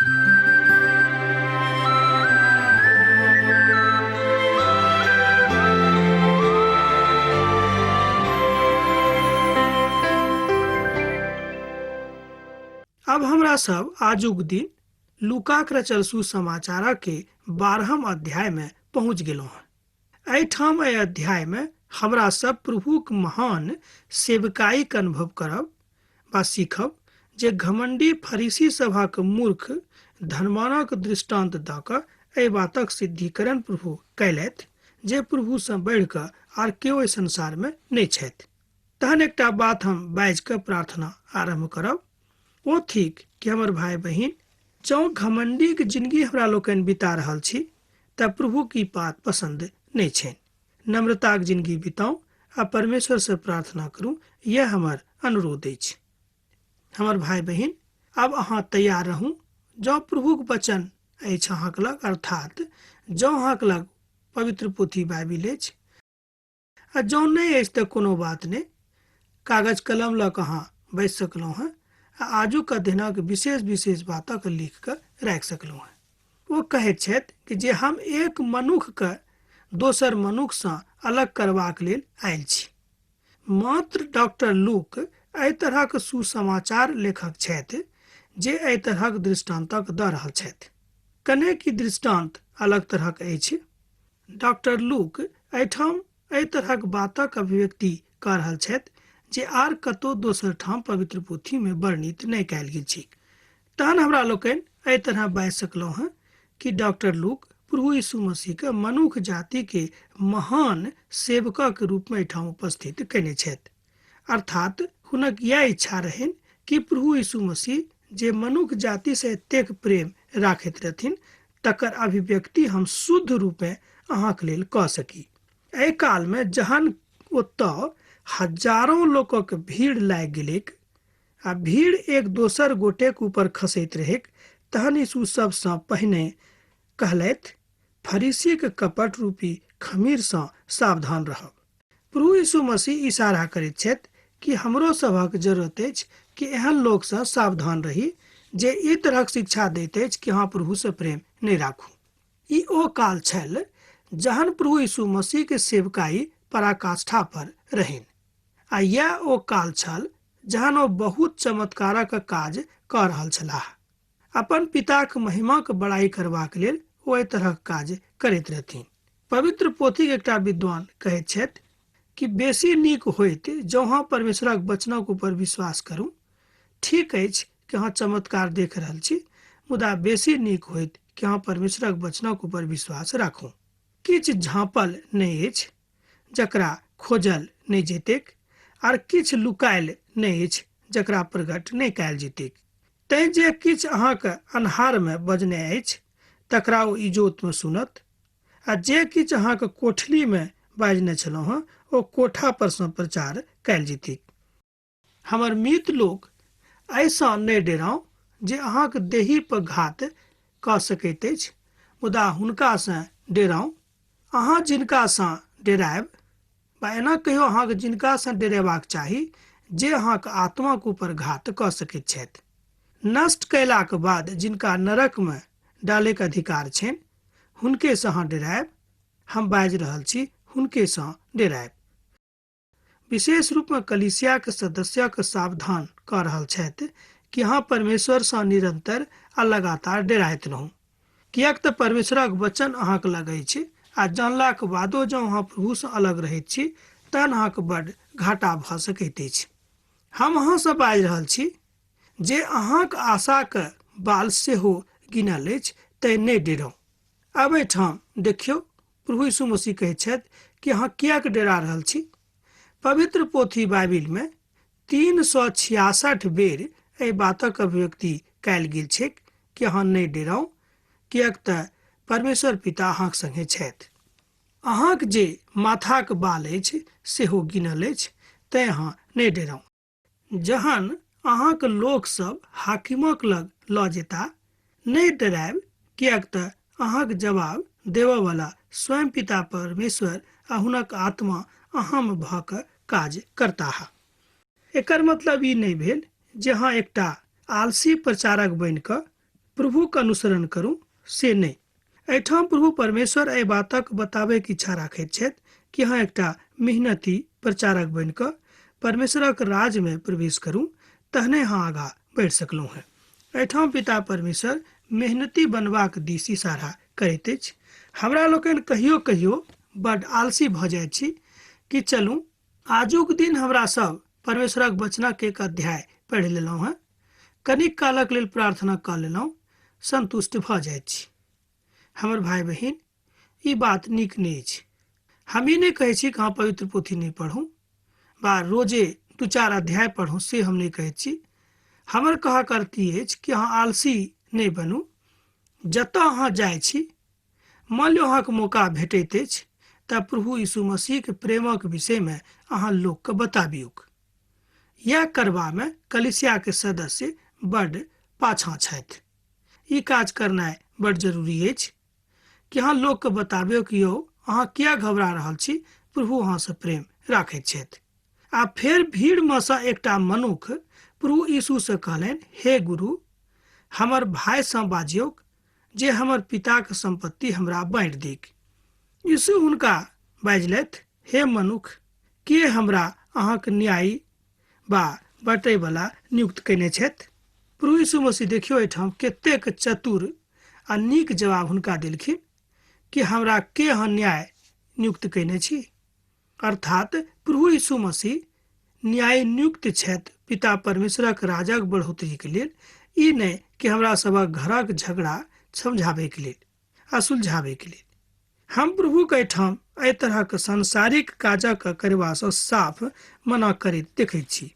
आब हमरा सब आजुक दिन लूकाक रचल सुसमाचारक के 12म अध्याय में पहुँच गेलहुँ हँ। एहिठाम एहि अध्याय में हमरा सब प्रभुक महान सेवकाईक अनुभव करब वा सीखब जे घमंडी फरीसी सभक मूर्ख धनवानक दृष्टांत दऽ कऽ एहि बातक सिद्धिकरण प्रभु कयलथि जे प्रभुसँ बढ़ि कऽ आर केओ एहि संसारमे नहि छथि। तहन एकटा बात हम बाजि कऽ प्रार्थना आरम्भ करब, ओ थिक कि हमर भाय बहिन, जँ घमंडीक जिनगी हमरा लोकनि बिता रहल छी तऽ प्रभुक ई बात पसंद नहि छनि। नम्रताक जिनगी बिताउ आ परमेश्वर से प्रार्थना करू, यह हमर अनुरोध अछि। हमर भाय बहिन, आब अहाँ तैयार रहू। जँ प्रभुक वचन अछि अहाँक लग, अर्थात जँ अहाँक लग पवित्र पोथी बाइबिल अछि, आ जँ नहि अछि तऽ कोनो बात नहि, कागज कलम लऽ कऽ अहाँ बैसि सकलहुँ हँ आ आजुक अध्ययनक विशेष विशेष बातक लिख कऽ राखि सकलहुँ हँ। ओ कहैत छथि कि जे हम एक मनुखके दोसर मनुखसँ अलग करबाक लेल आयल छी। मात्र डॉक्टर लूक एहि तरहक सुसमाचार लेखक छथि जे एहि तरहक दृष्टान्तक दऽ रहल छथि। कनेक ई दृष्टान्त अलग तरहक अछि। डॉक्टर लूक एहिठाम एहि तरहक बातक अभिव्यक्ति कऽ रहल छथि जे आर कतौ दोसर ठाम पवित्र पोथी में वर्णित नहि कयल गेल छैक। तहन हमरा लोकनि एहि तरह बाजि सकलहुँ हँ कि डॉक्टर लूक प्रभु यीशु मसीह के मनुख जाति के महान सेवकक रूप में एहिठाम उपस्थित कयने छथि। अर्थात हुनक यैह इच्छा रहनि कि प्रभु यीशु मसीह जे मनुख जाति से एतेक प्रेम राखैत रहथिन तकर अभिव्यक्ति हम शुद्ध रूपेँ अहाँक लेल कऽ सकी। एहि काल में जहन ओतऽ हजारों लोकक भीड़ लागि गेलैक आ भीड़ एक दोसर गोटेक ऊपर खसैत रहैक, तहन यीशु सबसँ पहिने कहलथि, फरीसीक कपट रूपी खमीर सँ सावधान रहब। प्रभु यीशु मसीह इशारा करैत छथि कि हमरो सभक जरूरत अछि कि एहन लोक सँ सावधान रही जे ई तरहक शिक्षा दैत अछि कि अहाँ प्रभु सँ प्रेम नहि राखू। ई ओ काल छल जहन प्रभु यीशु मसीह के सेवकाई पराकाष्ठा पर रहनि आ यैह ओ काल छल जहन ओ बहुत चमत्कारक काज कऽ रहल छलाह। अपन पिताक महिमाक बड़ाई करबाक लेल ओ एहि तरहक काज करैत रहथिन। पवित्र पोथीक एकटा विद्वान कहैत छथि कि बेसी नीक होइत जँ अहाँ परमेश्वरक वचनक ऊपर विश्वास करू। ठीक अछि कि अहाँ चमत्कार देख रहल छी, मुदा बेसी नीक होइत कि अहाँ परमेश्वरक वचनक ऊपर विश्वास राखू। किछु झाँपल नहि अछि जकरा खोजल नहि जेतैक, आर किछु लुकायल नहि अछि जकरा प्रकट नहि कयल जेतैक। तैं जे किछु अहाँक अन्हारमे बजने अछि तकरा ओ इजोतमे सुनत, आ जे किछु अहाँक कोठलीमे बाजने छलहुँ हँ ओ कोठा पर सँ प्रचार कयल जेतैक। हमर मीत लोक, एहिसँ नहि डेराउ जे अहाँक देही पर घात कऽ सकैत अछि, मुदा हुनकासँ डेराउ अहाँ जिनकासँ डेरायब, वा एना कहियो अहाँक जिनकासँ डेरेबाक चाही जे अहाँक आत्माक ऊपर घात कऽ सकैत छथि। नष्ट कयलाक बाद जिनका नरकमे डालैक अधिकार छनि, हुनकेसँ अहाँ डेरायब। हम बाजि रहल छी, हुनकेसँ डेरायब। विशेष रूपमे कलीसियाक सदस्यक सावधान कऽ रहल छथि कि अहाँ परमेश्वरसँ निरंतर आ लगातार डेराइत रहू, किएक तऽ परमेश्वरक वचन अहाँक लग अछि आ जानलाक बादो जँ अहाँ प्रभुसँ अलग रहैत छी तहन अहाँक बड्ड घाटा भऽ सकैत अछि। हम अहाँसँ बाजि रहल छी जे अहाँक आशाक बाल सेहो गिनल अछि, तैँ नहि डेराउ। आब एहिठाम देखियौ, प्रभु यीशु मसीह कहैत छथि कि अहाँ किएक डेरा रहल छी। पवित्र पोथी बाइबिल में 366 बेर एहि बातक अभिव्यक्ति कयल गेल छैक कि अहाँ नहि डेराउ, किएक तऽ परमेश्वर पिता अहाँक संगे छथि। अहाँक जे माथाक बाल अछि सेहो गिनल अछि, तैँ अहाँ नहि डेराउ। जहन अहाँक लोक सब हाकिमक लग लऽ जेता, नहि डरायब, किएक तऽ अहाँक जवाब देबऽवला स्वयं पिता परमेश्वर आ हुनक आत्मा अहाँमे भऽ कऽ काज करताह। एकर मतलब ई नहि भेल जे अहाँ एकटा आलसी प्रचारक बनि कऽ प्रभुक अनुसरण करू से नहि। एहिठाम प्रभु परमेश्वर एहि बातक बताबैके इच्छा राखैत छथि कि अहाँ एकटा मेहनती प्रचारक बनि कऽ परमेश्वरक राजमे प्रवेश करू, तहने अहाँ आगाँ बढ़ि सकलहुँ हेँ। एहिठाम पिता परमेश्वर मेहनती बनबाक दिस इशारा करैत अछि। हमरा लोकनि कहियो कहियो बड्ड आलसी भऽ जाइत छी कि चलू आजुक दिन हमरा सब परमेश्वरक वचनक एक अध्याय पढ़ि लेलहुँ हेँ, कनिक कालक लेल प्रार्थना कऽ लेलहुँ, संतुष्ट भऽ जाइत छी। हमर भाय बहिन, ई बात नीक नहि अछि। हम ई नहि कहै छी कि अहाँ पवित्र पोथी नहि पढ़ू वा रोजे 2-4 अध्याय पढ़ू, से हम नहि कहैत छी। हमर कहक अर्थ ई अछि कि अहाँ आलसी नहि बनू। जतऽ अहाँ जाइ छी, मान लियौ अहाँके मौका भेटैत अछि तऽ प्रभु यीशु मसीहके प्रेमक विषयमे अहाँ लोकके बताबियौक। इएह करबामे कलीसियाके सदस्य बड्ड पाछाँ छथि। ई काज करनाइ बड्ड जरूरी अछि कि अहाँ लोकके बताबियौ कि यौ अहाँ किया घबरा रहल छी, प्रभु अहाँसँ प्रेम राखैत छथि। आ फेर भीड़मे सँ एकटा मनुख प्रभु यीशुसँ कहलनि, हे गुरु, हमर भायसँ बाजियौक जे हमर पिताक सम्पत्ति हमरा बाँटि दैक। यीशु हुनका बाजलथि, हे मनुख, के हमरा अहाँक न्यायी वा बँटैवला नियुक्त कयने छथि? प्रभु यीशु मसीह देखियौ एहिठाम कतेक चतुर आ नीक जवाब हुनका देलखिन कि हमरा के अहाँ न्याय नियुक्त कयने छी। अर्थात प्रभु यीशु मसीह न्याय नियुक्त छथि पिता परमेश्वरक राजक बढ़ोतरीके लेल, ई नहि कि हमरा सभक घरक झगड़ा समझाबैके लेल आ सुलझाबैके लेल। हम प्रभुके एहिठाम एहि तरहक सांसारिक काजक करबासँ साफ मना करैत देखैत छी।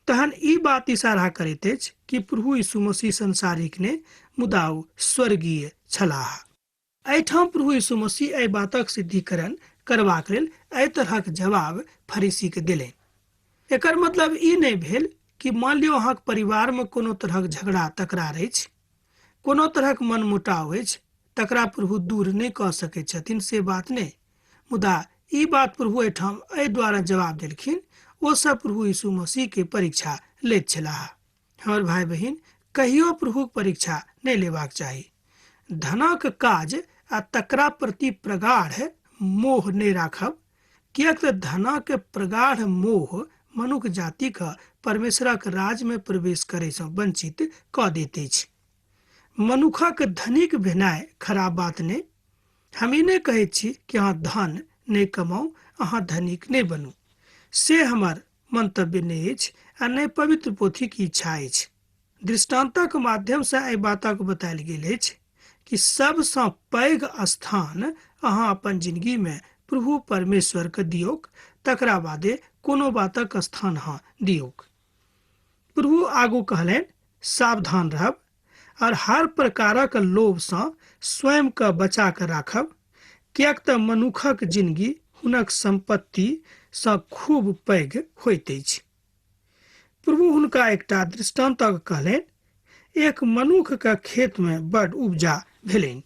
तहन ई बात इशारा करैत अछि कि प्रभु यीशु मसीह सांसारिक नहि मुदा ओ स्वर्गीय छलाह। एहिठाम प्रभु यीशु मसीह एहि बातक सिद्धिकरण करबाक लेल एहि तरहक जवाब फरीसीके देलनि। एकर मतलब ई नहि भेल कि मान लियौ अहाँक परिवारमे कोनो तरहक झगड़ा तकरार अछि, कोनो तरहक मनमुटाव अछि, तकरा प्रभु दूर नहि कऽ सकैत छथिन, से बात नहि। मुदा ई बात प्रभु एहिठाम एहि द्वारा जवाब देलखिन, ओ सब प्रभु यीशु मसीहके परीक्षा लैत छलाह। हमर भाय बहिन, कहियो प्रभुक परीक्षा नहि लेबाक चाही। धनक काज आ तकरा प्रति प्रगाढ़ मोह नहि राखब, किएक तऽ धनक प्रगाढ़ मोह मनुख जातिके परमेश्वरक राजमे प्रवेश करैसँ वंचित कऽ दैत अछि। मनुखक धनिक भेनाइ खराब बात नहि। हम ई नहि कहैत छी कि अहाँ धन नहि कमाउ, अहाँ धनिक नहि बनू, से हमर मंतव्य नहि अछि आ नहि पवित्र पोथीक इच्छा अछि। दृष्टान्तक माध्यमसँ एहि बातक बतायल गेल अछि कि सबसँ पैघ स्थान अहाँ अपन जिंदगीमे प्रभु परमेश्वरके दियौक, तकरा बादे कोनो बातक स्थान अहाँ दियौक। प्रभु आगू कहलनि, सावधान रहब और हर प्रकारक लोभसँ स्वयंके बचा कऽ राखब, किएक तऽ मनुखक जिंदगी हुनक सम्पत्तिसँ खूब पैघ होइत अछि। प्रभु हुनका एकटा दृष्टान्तक कहलनि, एक मनुखके खेतमे बड उपजा भेलनि।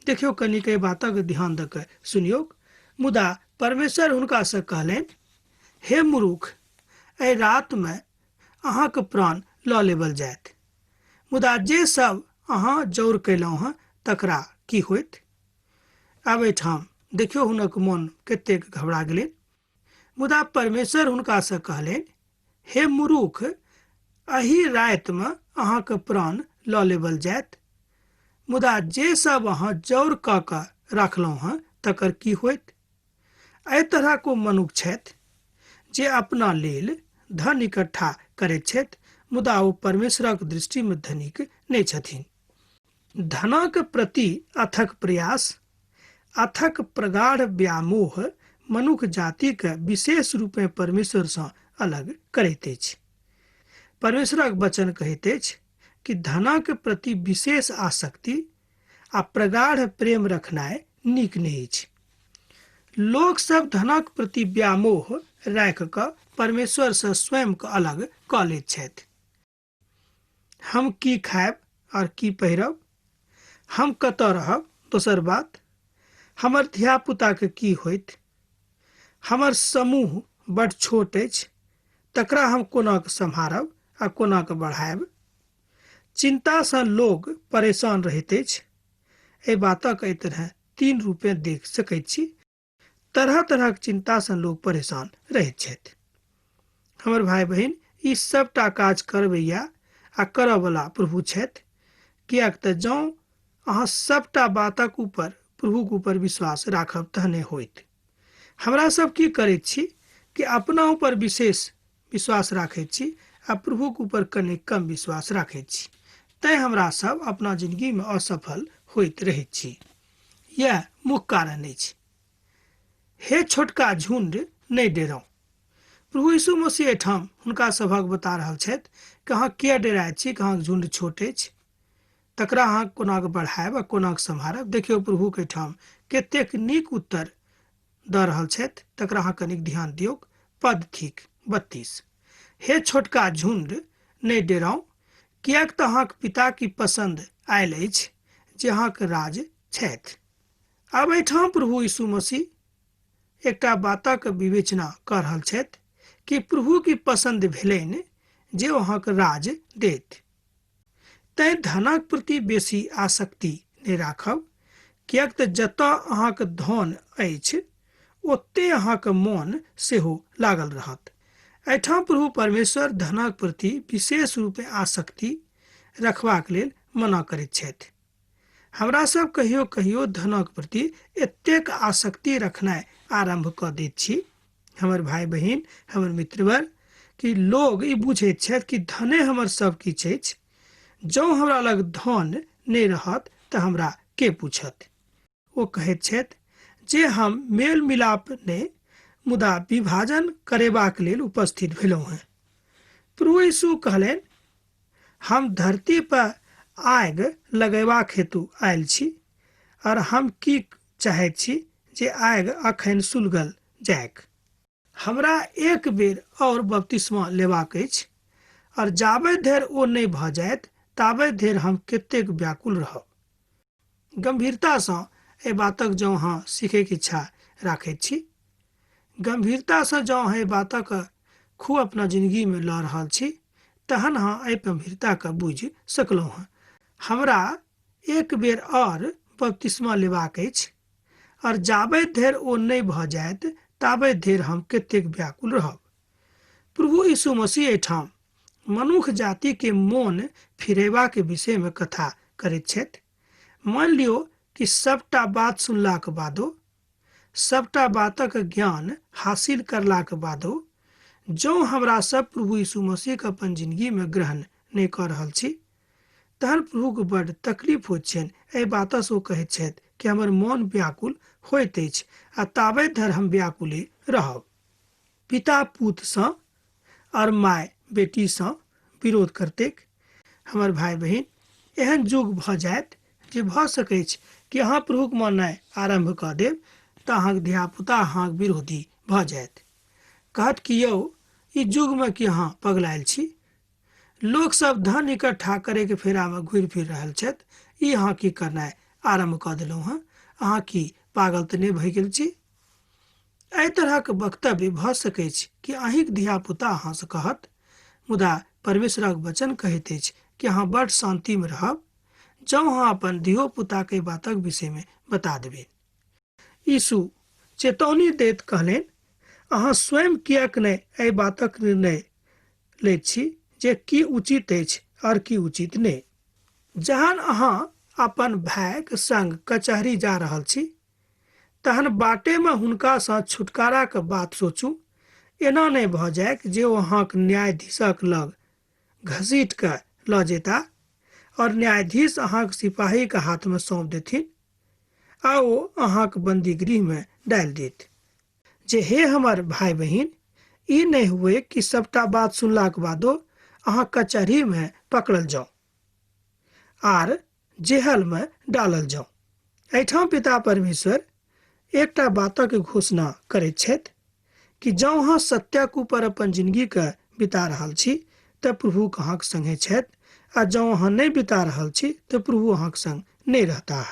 देखियौ कनिक एहि बातक ध्यान दऽ कऽ सुनियौक। मुदा परमेश्वर हुनकासँ कहलनि, हे मूर्ख, एहि रातिमे अहाँके प्राण लऽ लेबल जायत, मुदा जे सब अहाँ जौर कयलहुँ हँ तकरा की होयत? आब एहिठाम देखियौ हुनक मन कतेक घबरा गेलनि। मुदा परमेश्वर हुनकासँ कहलनि, हे मूर्ख, एहि रातिमे अहाँके प्राण लऽ लेबल जायत, मुदा जे सब अहाँ जौर कऽ कऽ राखलहुँ हँ तकर की होयत? एहि तरहक ओ मनुख छथि जे अपना लेल धन इकट्ठा करैत छथि, मुदा ओ परमेश्वरक दृष्टिमे धनिक नहि छथिन। धनक प्रति अथक प्रयास, अथक प्रगाढ़ व्यामोह मनुख जातिके विशेष रूपे परमेश्वरसँ अलग करैत अछि। परमेश्वरक वचन कहैत अछि कि धनक प्रति विशेष आसक्ति आ प्रगाढ़ प्रेम रखनाइ नीक नहि अछि। लोक सब धनक प्रति व्यामोह राखि कऽ परमेश्वरसँ स्वयंके अलग कऽ लैत छथि। हम की खायब और की पहिरब, हम कतऽ रहब, दोसर बात हमर धियापुताके की होइत, हमर समूह बड छोट अछि तकरा हम कोना कऽ सम्हारब आ कोना कऽ बढ़ायब, चिन्तासँ लोक परेशान रहैत अछि। एहि बातक एहि तरह तीन रूपे देख सकैत छी। तरह तरहक चिन्तासँ लोक परेशान रहैत छथि। हमर भाय बहिन, ई सबटा काज करबैया आ करऽवला प्रभु छथि, किएक तऽ जँ अहाँ सबटा बातक ऊपर प्रभुक ऊपर विश्वास राखब तहने होइत। हमरा सब की करैत छी कि अपना ऊपर विशेष विश्वास राखैत छी आ प्रभुक ऊपर कने कम विश्वास राखैत छी, तैं हमरा सब अपना जिंदगी में असफल होइत रहैत छी। यैह मुख्य कारण अछि। हे छोटका झुंड, नहि डेराउ। प्रभु यीशु मसीह एहिठाम हुनका सभक बता रहल छथि कि अहाँ किया डेराइत छी कि अहाँक झुंड छोट अछि, तकरा अहाँ कोना कऽ बढ़ायब आ कोना कऽ सम्हारब। देखियौ प्रभुक एहिठाम कतेक नीक उत्तर दऽ रहल छथि, तकरा अहाँ कनिक ध्यान दियौक। पद थिक 32। हे छोटका झुंड, नहि डेराउ, किएक तऽ अहाँक पिता की पसंद आयल अछि जे अहाँक राज छथि। आब एहिठाम प्रभु यीशु मसीह एकटा बातक विवेचना कऽ रहल छथि कि प्रभु की पसंद भेलनि जे अहाँक राज देत। तैं धनक प्रति बेसी आसक्ति नहि राखब, किएक तऽ जतऽ अहाँक धन अछि ओते अहाँक मोन सेहो लागल रहत। एहिठाम प्रभु परमेश्वर धनक प्रति विशेष रूपे आसक्ति रखबाक लेल मना करैत छथि। हमरा सब कहियो कहियो धनक प्रति एतेक आसक्ति रखनाइ आरम्भ कऽ दैत छी, हमर भाय बहिन, हमर मित्रवर, कि लोग ई बुझैत छथि कि धने हमर सब किछु अछि, जँ हमरा लग धन नहि रहत तऽ हमरा के पूछत। ओ कहैत छथि जे हम मेल मिलाप नहि मुदा विभाजन करेबाक लेल उपस्थित भेलहुँ हेँ। प्रभु यीशु कहलनि, हम धरती पर आगि लगेबाक हेतु आयल छी, और हम की चाहैत छी जे आगि अखन सुलगल जाइक। हमरा एक बेर और बपतिस्मा लेबाक अछि, और जाबे धरि ओ नहि भऽ जायत ताबे धरि हम कतेक व्याकुल रहब। गंभीरतासँ एहि बातक जँ अहाँ सीखैके इच्छा राखैत छी, गंभीरतासँ जँ अहाँ एहि बातक खूब अपना जिंदगीमे लऽ रहल छी, तहन अहाँ एहि गंभीरताके बुझि सकलहुँ हँ। हमरा एक बेर और बपतिस्मा लेबाक अछि, और जाबे धरि ओ नहि भऽ जायत ताबे धरि हम कतेक व्याकुल रहब। प्रभु यीशु मसीह एहिठाम मनुख जाति के मोन फिरेबाक विषय में कथा करैत छथि। मान लियौ कि सबटा बात सुनलाक बादो, सबटा बातक ज्ञान हासिल करलाक बादो जँ हमरा सब प्रभु यीशु मसीह के अपन जिंदगी में ग्रहण नहि कऽ रहल छी, तहन प्रभुके बड्ड तकलीफ होइत छनि। एहि बातसँ ओ कहैत छथि कि हमर मोन व्याकुल होइत अछि आ ताबे धरि हम व्याकुले रहब। पिता पुतसँ और माय बेटीसँ विरोध करतैक। हमर भाय बहिन, एहन युग भऽ जायत जे भऽ सकैछ कि अहाँ प्रभुक माननाइ आरम्भ कऽ देब तऽ अहाँक धियापुता अहाँक विरोधी भऽ जायत। कहत कि यौ, ई युगमे कि अहाँ पगलायल छी? लोक सब धन इकट्ठा करे के फेरा में घुरि फिर रहल छथि, ई अहाँ की करनाइ आरम्भ कऽ देलहुँ हँ? अहाँ की पागल तऽ नहि भऽ गेल छी? एहि तरहक वक्तव्य भऽ सकैछ कि अहींक धियापुता अहाँसँ कहत, मुदा परमेश्वरक वचन कहैत अछि कि अहाँ बड़ शान्तिमे रहब जँ अहाँ अपन धियोपुताके एहि बातक विषयमे बता देबै। यीशु चेतौनी दैत कहलनि, अहाँ स्वयं किएक नहि एहि बातक निर्णय लैत छी जे की उचित अछि और की उचित नहि? जहन अहाँ अपन भायक संग कचहरी जा रहल छी, तहन बाटेमे हुनकासँ छुटकाराक बात सोचू। एना नहि भऽ जाइक जे ओ अहाँक न्यायाधीशक लग घसीट कऽ लऽ जेता और न्यायाधीश अहाँक सिपाहीक हाथमे सौंप देथिन आ ओ अहाँक बन्दीगृहमे डालि देत। जे हे हमर भाय बहिन, ई नहि हुए कि सबटा बात सुनलाक बादो अहाँ कचहरीमे पकड़ल जाउ आर जेहलमे डालल जाउ। एहिठाम पिता परमेश्वर एकटा बातक घोषणा करैत छथि कि जँ अहाँ सत्यक ऊपर अपन जिंदगीके बिता रहल छी तऽ प्रभु अहाँक संगे छथि, आ जँ अहाँ नहि बिता रहल छी तऽ प्रभु अहाँक संग नहि रहताह।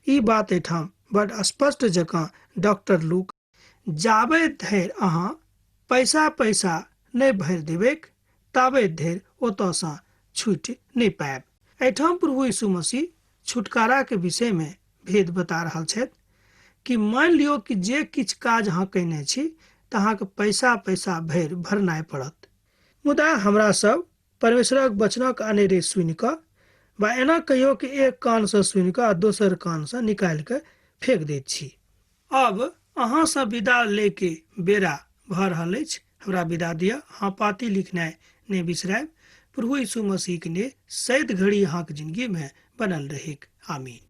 ई बात एहिठाम बड स्पष्ट जकाँ डॉक्टर लूक जाबे धरि अहाँ पैसा पैसा नहि भरि देबैक ताबे धरि ओतऽसँ छूटि नहि पायब। एहिठाम प्रभु यीशु मसीह छुटकाराके विषयमे भेद बता रहल छथि कि मानि लियौ कि जे किछु काज अहाँ कयने छी तऽ अहाँके पैसा पैसा भरि भरनाइ पड़त। मुदा हमरा सब परमेश्वरक वचनक अनेरे सुनि कऽ वा एना कहियौ कि एक कानसँ सुनि कऽ आ दोसर कानसँ निकालि कऽ फेक दैत छी। अब अहाँसँ विदा लै के बेरा भऽ रहल अछि। हमरा विदा दिअ। अहाँ पाती लिखनाइ नहि बिसरायब। प्रभु यीशु मसीहक ने सैद घड़ी अहाँक जिंदगी में बनल रहेक। आमीन।